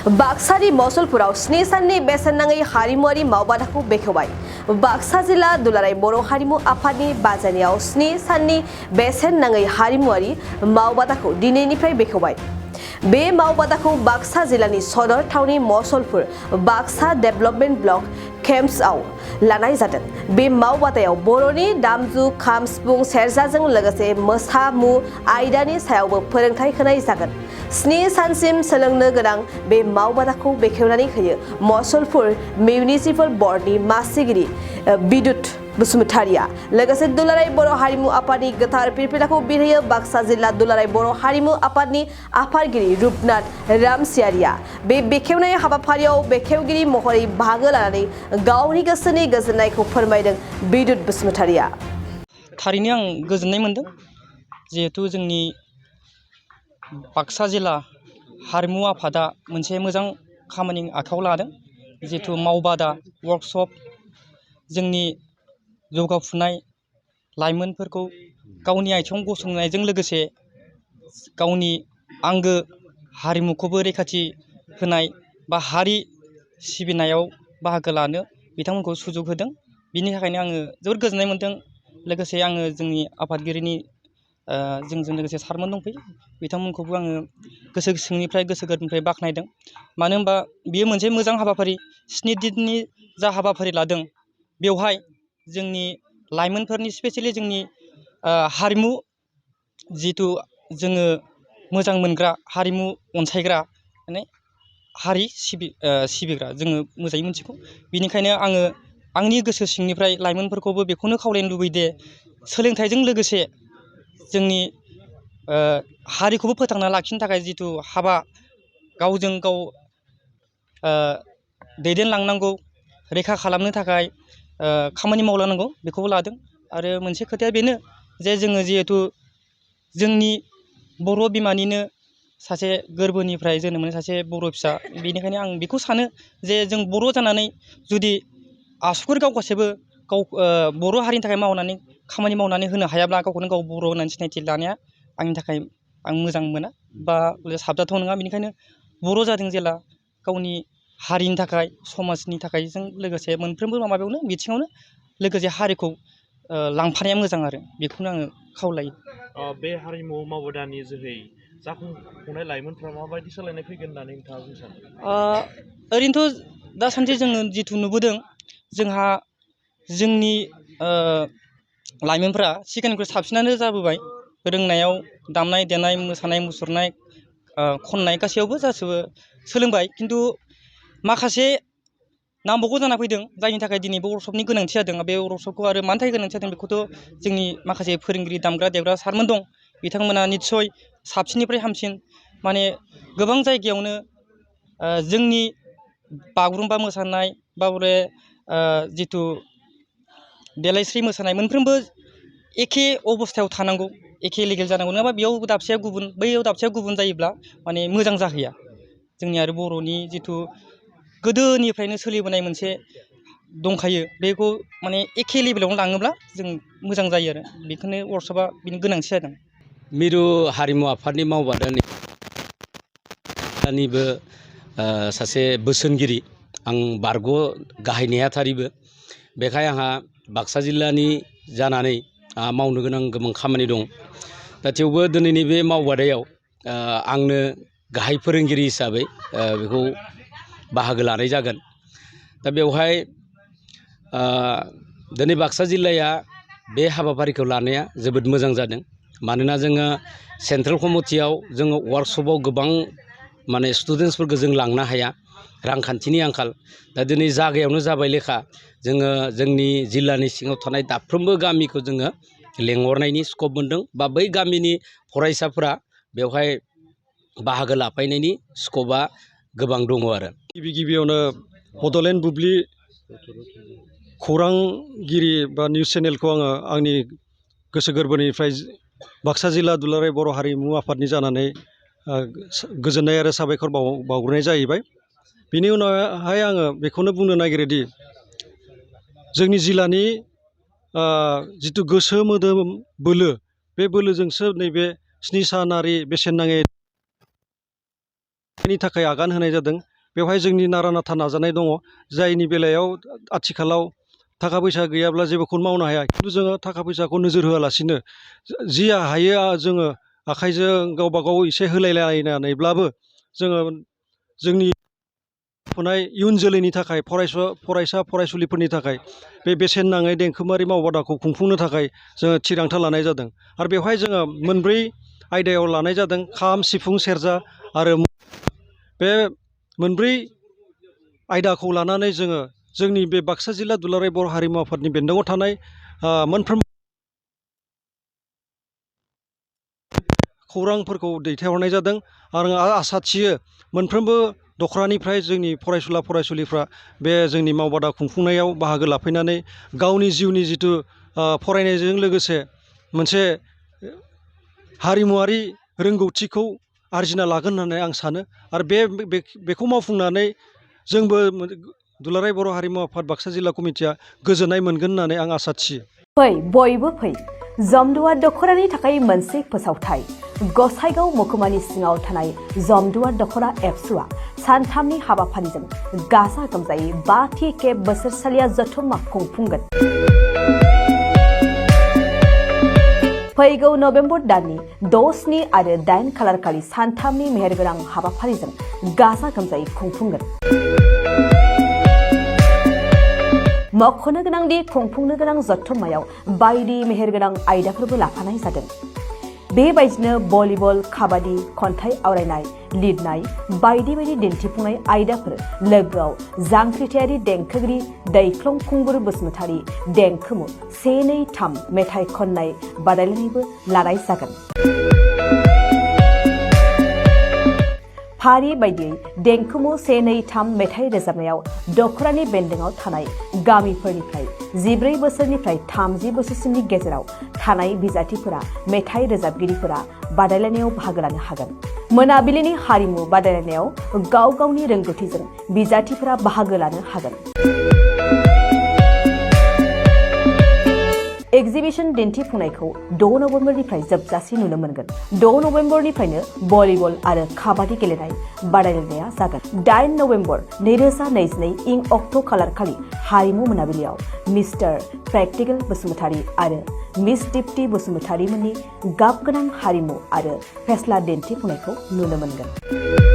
बाक्सानि मसलपुराव 7 साननि बेसेन नाङै हारिमुआरि मावबादाखौ बेखेवबाय। बाक्सा जिल्ला दुलाराय बर' हारिमु आफादनि बाजानियाव 7 साननि बेसेन नाङै हारिमुआरि मावबादाखौ दिनैनिफ्राय बेखेवबाय। बे मावबादाखौ बाक्सा जिल्लानि सदर थावनि मसलपुर बाक्सा डेभेलपमेन्ट ब्लक केम्पसआव लानाय जादों। बे मावबादायाव बर'नि दामजु खाम सिफुं सेरजाजों लोगोसे मोसामु आयदानि सायावबो फोरोंथाय होनाय जागोन। 7 सानसिम सोलोंनो गोनां बे मावबादाखौ बेखेवनानै होयो मसलपुर मिउनिसिपाल बर्डनि मासिगिरि बिदुत बसुमतारिया। लोगोसे दुलाराय बर' हारिमु आफादनि गोथार फिरफिलाखौ बिरहोयो बाक्सा जिल्ला दुलाराय बर' हारिमु आफादनि आफादगिरि रुपनाथ रामसियारिया। बे बेखेवनाय हाबाफारियाव बेखेवगिरि महरै बाहागो लानानै गावनि गोसोनि गोजोननायखौ फोरमायदों बिदुत बसुमतारिया। थारैनो आं गोजोननाय मोनदों जिहेतु जोंनि बाक्सा जिल्ला हारिमु आफादा मोनसे मोजां खामानि आखायाव लादों। जिहेतु मावबादा वर्कशप जोंनि जौगाफुनाय लाइमोनफोरखौ गावनि आथिङाव गसंनायजों लोगोसे गावनि आंगो हारिमुखौबो रैखाथि होनाय बा हारि सिबिनायाव बाहागो लानो बिथांमोनखौ सुजुग होदों। बिनि थाखायनो आङो जोबोद गोजोननाय मोनदों। लोगोसे आङो जोंनि आफादगिरिनि जोंजों लोगोसे सारमोन दंफैयो, बिथांमोनखौबो आङो गोसो सिंनिफ्राय गोसो गोरबोनिफ्राय बाख्नायदों। मानो होनबा बेयो मोनसे मोजां हाबाफारि। 7 दिननि जा हाबाफारि लादों बेवहाय जोंनि लाइमोनफोरनि स्पेसियेलि जोंनि हारिमु जिथु जोङो मोजां मोनग्रा हारिमु अनसायग्रा माने हारि सिबिग्रा जोङो मोजाङै मिथिगौ। बिनिखायनो आङो आंनि गोसो सिंनिफ्राय लाइमोनफोरखौबो बेखौनो खावलायनो लुबैदे सोलोंथाइजों लोगोसे जोंनि हारिखौबो फोथांना लाखिनो थाखाय जिथु हाबा गावजों गाव दैदेनलांनांगौ रैखा खालामनो थाखाय खामानि मावलांनांगौ बेखौबो लादों। आरो मोनसे खोथाया बेनो जे जोङो जिहेथु जोंनि बर' बिमानिनो सासे गोरबोनिफ्राय जोनोम मोननाय सासे बर' फिसा, बेनिखायनो आं बेखौ सानो जे जों बर' जानानै जुदि आसुगुर गावगासेबो गाव बर' हारिनि थाखाय मावनानै खामानि मावनानै होनो हायाब्ला गावखौनो गाव बर' होननानै सिनायथि लानाया आंनि थाखाय आं मोजां मोना बा साबजाथाव नङा। बेनिखायनो बर' जादों जेला गावनि हारिनि थाखाय समाजनि थाखाय जों लोगोसे मोनफ्रोमबो माबायावनो बिथिङावनो लोगोसे हारिखौ लांफानाया मोजां आरो बेखौनो आङो खावलायो। बे हारिमु मावबादानि जोहै जाखांफुनाय लाइमोनफ्रा माबायदि सोलायनाय फैगोन होननानै नोंथाङा बुंनो सानो? ओरैनोथ' दासान्दि जोङो जिथु नुबोदों जोंहा जोंनि लाइमोनफ्रा सिगांनिख्रुइ साबसिनानो जाबोबाय। रोंनायाव दामनाय देनाय मोसानाय मुसुरनाय खननाय गासैयावबो गासैबो सोलोंबाय। खिन्थु माखासे नांबावगौ जाना फैदों जायनि थाखाय दिनै बे वर्कशपनि गोनांथि जादों। बे वर्कशपखौ आरो मानि थाखाय गोनांथि जादों बेखौथ' जोंनि माखासे फोरोंगिरि दामग्रा देग्रा सारमोन दं, बिथांमोना निस्सय साबसिननिफ्राय हामसिन माने गोबां जायगायावनो जोंनि बागुरुम्बा मोसानाय बा जिथु देलायस्रि मोसानाय मोनफ्रोमबो एखे अबस्थायाव थानांगौ, एखे लेभेल जानांगौ। नङाबा बेयाव दाबसेया गुबुन बैयाव दाबसेया गुबुन जायोब्ला माने मोजां जाहैया। जोंनि आरो बर'नि जिथु गोदोनिफ्रायनो सोलिबोनाय मोनसे दंखायो बेखौ माने एखे लेभेलावनो लाङोब्ला जों मोजां जायो आरो बेखौनो वर्कशपआ बेनि गोनांथि जादों। मिरु हारिमु आफादनि मावबादानिबो सासे बोसोनगिरि आं बारग' गाहाय नेहाथारिबो। बेखाय आंहा बाक्सा जिल्लानि जानानै मावनो गोनां गोबां खामानि दं। दा थेवबो दिनैनि बे मावबादायाव आंनो गाहाय फोरोंगिरि हिसाबै बेखौ बाहागो लानाय जागोन। दा बेवहाय दिनै बाक्सा जिल्लाया बे हाबाफारिखौ लानाया जोबोद मोजां जादों। मानोना जोङो सेन्ट्रेल कमिटियाव जोङो वार्कशपआव गोबां माने स्टुडेन्टसफोरखौ जों लांनो हाया, रांखान्थिनि आंखाल। दा दिनै जागायावनो जाबाय लेखा जोङो जोंनि जिल्लानि सिङाव थानाय दाफ्रोमबो गामिखौ जोङो लेंहरनायनि स्कप मोन्दों बा बै गामिनि फरायसाफोरा बेवहाय बाहागो लाफैनायनि स्कपआ गोबां दङ आरो। गिबियावनो बड'लेण्ड बुब्लि खौरांगिरि बा निउस चेनेलखौ आङो आंनि गोसो गोरबोनिफ्राय बाक्सा जिल्ला दुलाराय बर' हारिमु आफादनि जानानै गोजोननाय आरो साबायखर बावग्रोनाय जाहैबाय। बेनि उनावहाय आङो बेखौनो बुंनो नागिरोदि जोंनि जिल्लानि जिथु गोसो मोदोम बोलो, बे बोलोजोंसो नैबे 7 सानारि बेसेन नाङै नि थाखाय आगान होनाय जादों। बेवहाय जोंनि नारा नाथा नाजानाय दङ जायनि बेलायाव आथिखालाव थाखा फैसा गैयाब्ला जेबोखौनो मावनो हाया खिन्थु जोङो थाखा फैसाखौ नोजोर होआलासिनो जि हायो जोङो आखाइजों गावबा गाव एसे होलायलायनानैब्लाबो जोङो जोंनि फुनाय इयुन जोलैनि थाखाय फरायसा फरायसुलिफोरनि थाखाय बे बेसेन नाङै देंखोआरि मावबादाखौ खुंफुंनो थाखाय जोङो थिरांथा लानाय जादों आरो बेवहाय जोङो मोनब्रै आयदायाव लानाय जादों खाम सिफुं सेरजा आरो बे मोनब्रै आयदाखौ लानानै जोङो जोंनि बे बाक्सा जिल्ला दुलाराय बर' हारिमु आफादनि बेन्दोङाव थानाय मोनफ्रोम खौरांफोरखौ दैथायहरनाय जादों आरो आं आसा थियो मोनफ्रोमबो दख'रानिफ्राय जोंनि फरायसुला फरायसुलिफ्रा बे जोंनि मावबादा खुंफुंनायाव बाहागो लाफैनानै गावनि जिउनि जिथु फरायनायजों लोगोसे मोनसे हारिमुवारि रोंगौथिखौ आरजिना लागोन होननानै आं सानो आरो बेखौ मावफुंनानै जोंबो दुलाराय बर' हारिमु आफाद बाक्सा जिल्ला कमिटिया गोजोननाय मोनगोन होननानै आं आसा थियो। फै बयबो फै जमदुवार दख'रानि थाखाय मोनसे फोसावथाय गसाइगाव महकुमानि सिङाव थानाय जमदुवार दख'रा एबसुआ सानथामनि हाबाफारिजों गाजा गोमजायै 5थि खेब बोसोरसालिया जथुम्मा खुंफुंगोन। फैगौ नभेम्बर दाननि 6, 7 आरो 8 खालारखालि सानथामनि मेहेरगोनां हाबाफारिजों गाजा गोमजायै खुंफुंगोन। मख'नो गोनांदि खुंफुंनो गोनां जथुम्मायाव बायदि मेहेरगोनां आयदाफोरबो लाफानाय जादों। बेबायदिनो भलिबल, काबादि, खन्थाइ आवरायनाय, लिरनाय बायदि बायदि दिन्थिफुंनाय आयदाफोर लोगोआव जांख्रिथायारि देंखोगिरि दैख्लं खुंगुर बसुमतारी देंखोमु 1, 2, 3 मेथाइ खननाय बादायलायनायबो लानाय जागोन। फारि बायदियै देंखोमु 1, 2, 3 मेथाइ रोजाबनायाव दख'रानि बेन्दोङाव थानाय गामिफोरनिफ्राय 14 बोसोरनिफ्राय 30 बोसोरसिमनि गेजेराव थानाय बिजाथिफोरा मेथाइ रोजाबगिरिफोरा बादायलायनायाव बाहागो लानो हागोन। मोनाबिलिनि हारिमु बादायलायनायाव गाव गावनि रोंगौथिजों बिजाथिफोरा बाहागो लानो हागोन। एक्जिबिशन दिन्थिफुंनायखौ 6 नभेम्बरनिफ्राय जोबजासिम नुनो मोनगोन। 6 नभेम्बरनिफ्रायनो भलिबल आरो काबादि गेलेनाय बादायलायनाया जागोन। 8 नभेम्बर 2022 इं अक्ट' खालारखालि हारिमु मोनाबिलियाव मिस्टार प्रेक्टिकेल बसुमतारी आरो मिस दीप्ति बसुमतारी मोननि गाबगोनां हारिमु आरो फेस्ला दिन्थिफुंनायखौ नुनो मोनगोन।